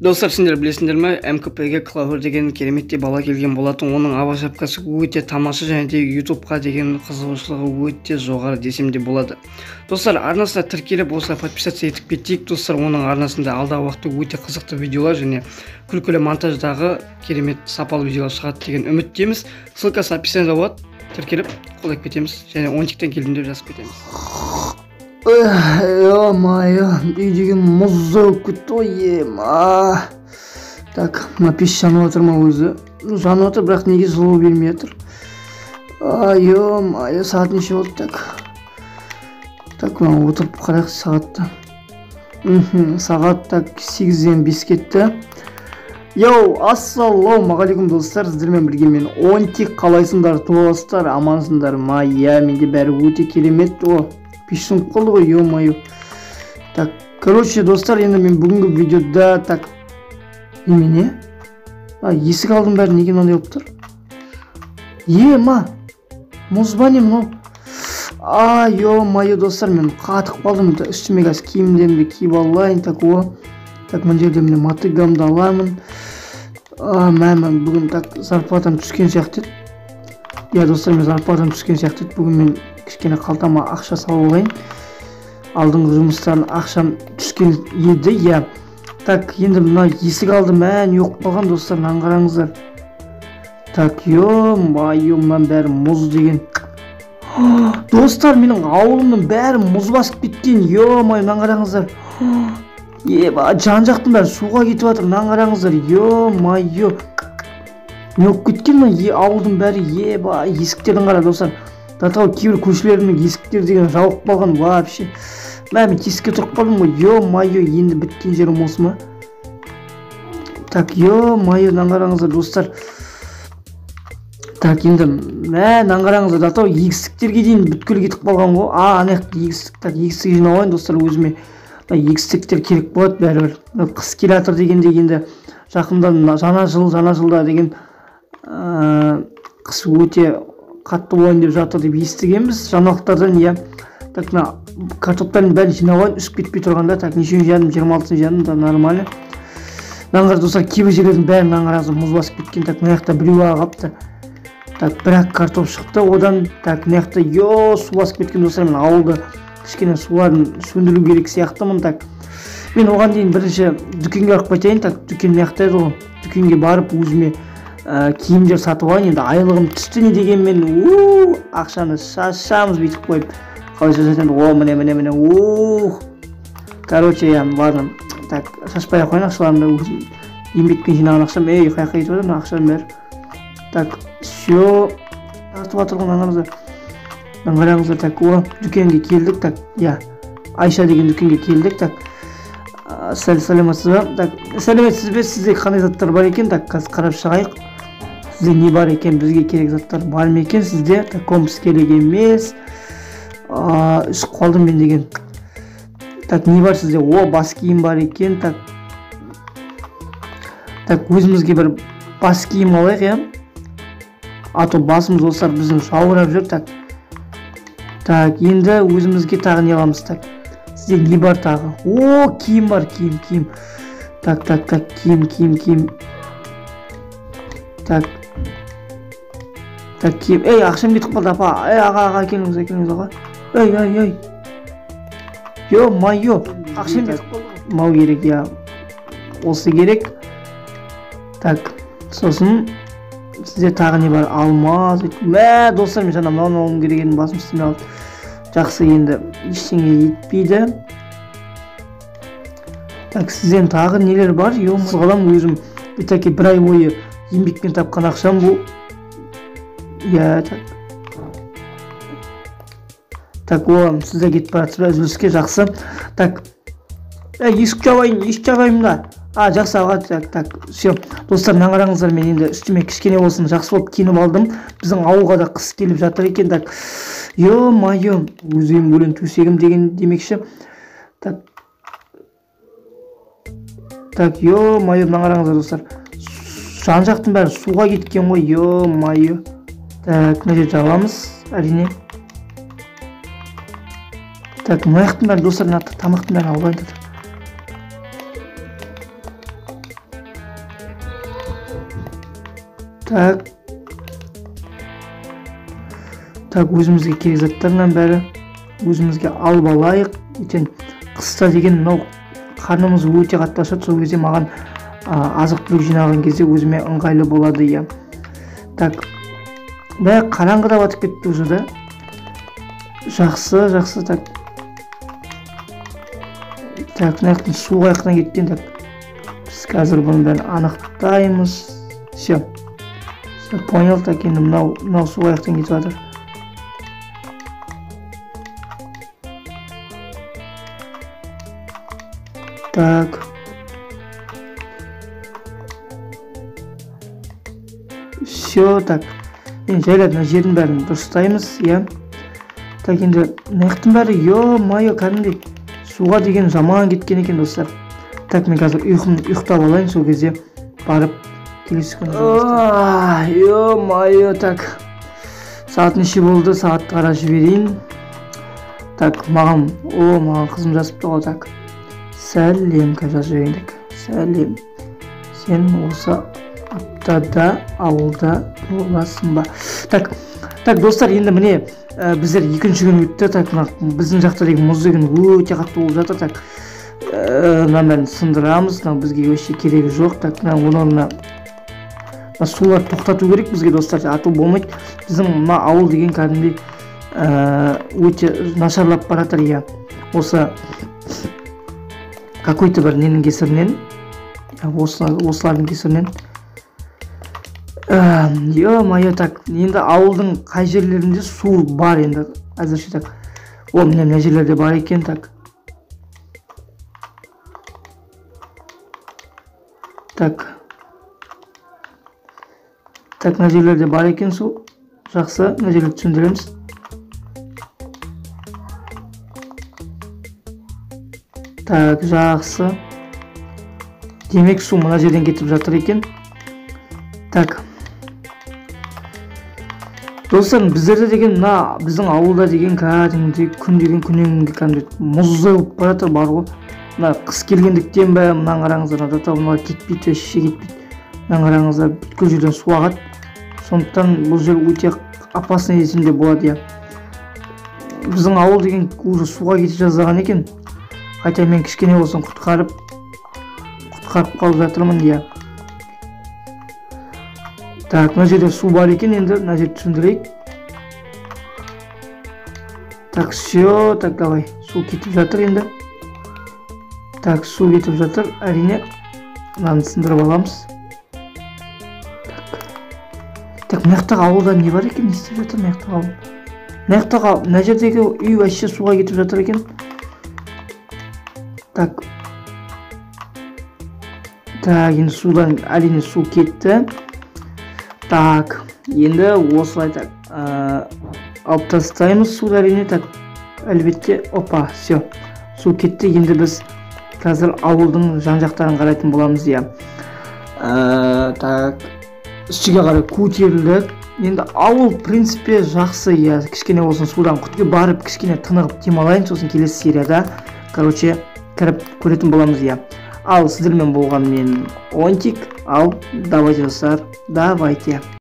Достар, сендер білесіңдер ме, МКП-ге Клавер деген кереметтей бала келген болатын. Оның ава шапкасы өте тамаша және де YouTube-қа деген қызығушылығы өте жоғары десем де болады. Достар, арнасына тіркеліп, осылай подписаться етіп кетейік. Достар, оның арнасында алдағы уақытта өте қызықты видеолар және күлкілі монтаждағы керемет сапалы видеолар шығады деген үміттеміз. Ссылкасы описанияда болады. Тіркеліп, қолдап кетеміз және Онтиктен келдім деп жазып кетеміз. Ё-моё, үй деген мұз болып кетті ғой, ема. Так, мына пеш жанып жатыр ма өзі? Жанып жатыр, бірақ неге жылу бермей жатыр? Ё-моё, сағат неше болды? Так. Так, мына отырып қарайық сағатты. Сағат так 8-ден 5 кетті. Йоу, ассалаумағалейкум достар, сіздермен бірге мен Онтик. Қалайсыңдар достар, амансыңдар ма? Иә, менде бәрі өте керемет. О, пеш сөніп қалды ғой, ё-моё. Так, короче, достар, енді мен бүгінгі видеода так немене? А, есік алдым бәрі неге мынандай болып тұр? Ема, мұз ба не мынау? А, ё-моё, достар, мен қатып қалдым. Үстіме қазір киімдерімді киіп алайын. Так, о. Так, мына жерде міне мотыгамды аламын. А, мә, бүгін так зарплатам түскен сияқты еді. Иә, достар, мен зарплатам түскен сияқты еді. Бүгін мен кішкене қалтама ақша салып алайын. Алдыңғы жұмыстан ақшам түскен еді, иә. Так, енді мына есік алды, мә, не болып қалған, достар, мынаны қараңыздар. Так, ё-моё, мынаның бәрі мұз деген. Достар, менің ауылымның бәрі мұз басып кеткен, ё-моё, мынаны қараңыздар. Еба, жан-жақтың бәрі суға кетіп жатыр, мынаны қараңыздар, ё-моё. Не болып кеткен мына ауылдың бәрі, еба, есіктерін қара, достар. До того кейбір көшелердің есіктері деген жабылып қалған вообще. Мә, мен тесікке тұрып қалдым ғой, ё-моё, енді біткен жерім осы ма? Так, ё-моё, мынаны қараңыздар, достар. Так, енді, мә, мынаны қараңыздар, до того егістіктерге дейін бүткіл кетіп қалған ғой. А, ана жақта егістік, так, егістік жинап алайын, достар, өзіме. Мына егістіктер керек болады бәрібір. Мына қыс келе жатыр дегенде енді жақында жаңа жыл, жаңа жылда деген, қыс өте қатты болайын деп жатыр деп естігенбіз жаңалықтардан, иә. Так, мына картоптардың бәрін жинап алайын, үсіп кетпей тұрғанда. Так, нешеуін жинадым? 26-сын жинадым, да, нормально. Мынаны қара, достар, кейбір жерлердің бәрін мынаны қараңыздар, мұз басып кеткен. Так, мына жақта біреу ақ қалыпты. Так, бір-ақ картоп шықты одан. Так, мына жақта, ё, су басып кеткен, достар, мен ауылды кішкене суларын сөндіру керек сияқтымын. Так, мен оған дейін бірінші дүкенге барып қайтайын. Так, дүкен мына жақта еді ғой. Дүкенге барып өзіме киімдер сатып алайын. Енді айлығым түсті, не дегенмен, ақшаны шашамыз бүйтіп қойып. Қалай шашатын? О, міне, міне, міне, ух. Короче, я, ладно. Так, шашпай ақ қояйын ақшаларымды, өзім еңбекпен жинаған ақшам. Ей, қай жаққа кетіп жатыр мына ақшаның бәрі? Так, всё, тартып жатыр ғой, мынаны қараңыздар. Так, о, дүкенге келдік. Так, иә, Айша деген дүкенге келдік. Так, сәлеметсіз бе? Так, сәлеметсіз бе? Сізде қандай заттар бар екен? Так, қазір қарап шығайық. Сізде не бар екен? Бізге керек заттар бар ма екен сізде? Так, компас керек емес. Үсіп қалдым мен деген. Так, не бар сізде? О, бас киім бар екен. Так, так, өзімізге бір бас киім алайық, иә. А то басымыз, достар, біздің жаурап жүр. Так, так, енді өзімізге тағы не аламыз? Так, сізде не бар тағы? О, киім бар, киім, киім. Так, так, так, киім, киім, киім. Так, так, киім. Ей, ақшам кетіп қалды, апа. Ей, аға, аға, келіңіз, келіңіз, аға. Ей, ей, ей. Ё-моё, ақшам кетіп қалды. Мынау керек, иә. Осы керек. Так, сосын сізде тағы не бар? Алмаз. Мә, достар, мен жаңа мынаны алуым керек едім, басым істемей қалды. Жақсы, енді ештеңе етпейді. Так, сізден тағы нелер бар? Ё-моё, қалам өзім. Бітәке бір ай бойы еңбекпен тапқан ақшам бұл. Иә, так. Так, о, сіз де кетіп баратсыз ба үзіліске? Жақсы. Так, есік жабайын, есік жабайын да. А, жақсы, аға, так, так, всё. Достар, мынаны қараңыздар, мен енді үстіме кішкене болсын жақсы болып киініп алдым. Біздің ауылға да қыс келіп жатыр екен. Так, ё-моё, өз үйім өлең төсегім деген демекші. Так, так, ё-моё, мынаны қараңыздар, достар. Жан-жақтың бәрі суға кеткен ғой, ё-моё. Так, мына жерді жабамыз, әрине. Так, мына жақтың бәрі, достар, мына тамақтың бәрін алып алайын. Так. Так, өзімізге керек заттарынан бәрі өзімізге алып алайық. Ертең қыста деген мынау қарнымыз өте қатты ашады, сол кезде маған азық-түлік жинаған кезде өзіме ыңғайлы болады, иә. Так, бәрі қараңғыда батып кетті уже да. Жақсы, жақсы, так. Так, мына жақтан су қаяқтан кеткен, так. Біз қазір бұның бәрін анықтаймыз. Все. Все, понял, так, енді мынау су қаяқтан кетіп жатыр. Так. Все, так. Енді жайлап мына жердің бәрін дұрыстаймыз, иә. Так, енді мына жақтың бәрі, ё-моё, кәдімгідей суға деген жаман кеткен екен, достар. Так, мен қазір ұйықтап алайын, сол кезде барып келесі күні жалғастырамын. Ё-моё, так. Сағат неше болды? Сағатты қарап жіберейін. Так, маған қызым жазыпты ғой, так. Сәлем, қазір жазып жіберейін, так. Сәлем. Сен осы аптада ауылда боласың ба? Так, так, достар, енді міне, біздер екінші күн өтті. Так, мына біздің жақта деген мұз деген өте қатты болып жатыр. Так, мынаның бәрін сындырамыз, мынау бізге вообще керегі жоқ. Так, мына оның орнына мына суларды тоқтату керек бізге, достар, ату болмайды. Біздің мына ауыл деген кәдімгідей өте нашарлап бара жатыр, иә. Осы какой-то бір ненің кесірінен, осылардың кесірінен. Ё-моё, так, енді ауылдың қай жерлерінде су бар енді әзірше, так. О, міне мына жерлерде бар екен, так. Так. Так, мына жерлерде бар екен су. Жақсы, мына жерлерді түсіндіреміз. Так, жақсы. Демек, су мына жерден кетіп жатыр екен. Так. Достар, біздерде деген мына біздің ауылда деген кәдімгідей күн деген күннен күнге кәдімгідей мұздай болып бара жатыр бар ғой. Мына қыс келгендіктен бе, мынаны қараңыздар, мына мыналар кетпейді, вообще кетпейді. Мынаны қараңыздар, бүткіл жерден су ағады. Сондықтан бұл жер өте опасный десем де болады, иә. Біздің ауыл деген уже суға кете жаздаған екен. Хотя мен кішкене болсын құтқарып қалып жатырмын, иә. Так, мына жерде су бар екен, енді мына жерді түсіндірейік. Так, все, так, давай. Су кетіп жатыр енді. Так, су кетіп жатыр, әрине. Мынаны сындырып аламыз. Так. Так, мына жақтағы ауылда не бар екен? Не істеп жатыр мына жақтағы ауыл? Мына жақтағы, мына жердегі үй вообще суға кетіп жатыр екен. Так. Так, енді судан әрине су кетті. Так, енді осылай, так, алып тастаймыз суды әрине, так, әлбетте, опа, все, су кетті. Енді біз қазір ауылдың жан-жақтарын қарайтын боламыз, иә. Так, үстіге қарай көтерілдік. Енді ауыл, в принципе, жақсы, иә, кішкене болсын судан құтылып барып, кішкене тынығып демалайын, сосын келесі серияда, короче, кіріп көретін боламыз, иә. Ал сіздермен болған мен Онтик. Ал давайте, достар, давайте.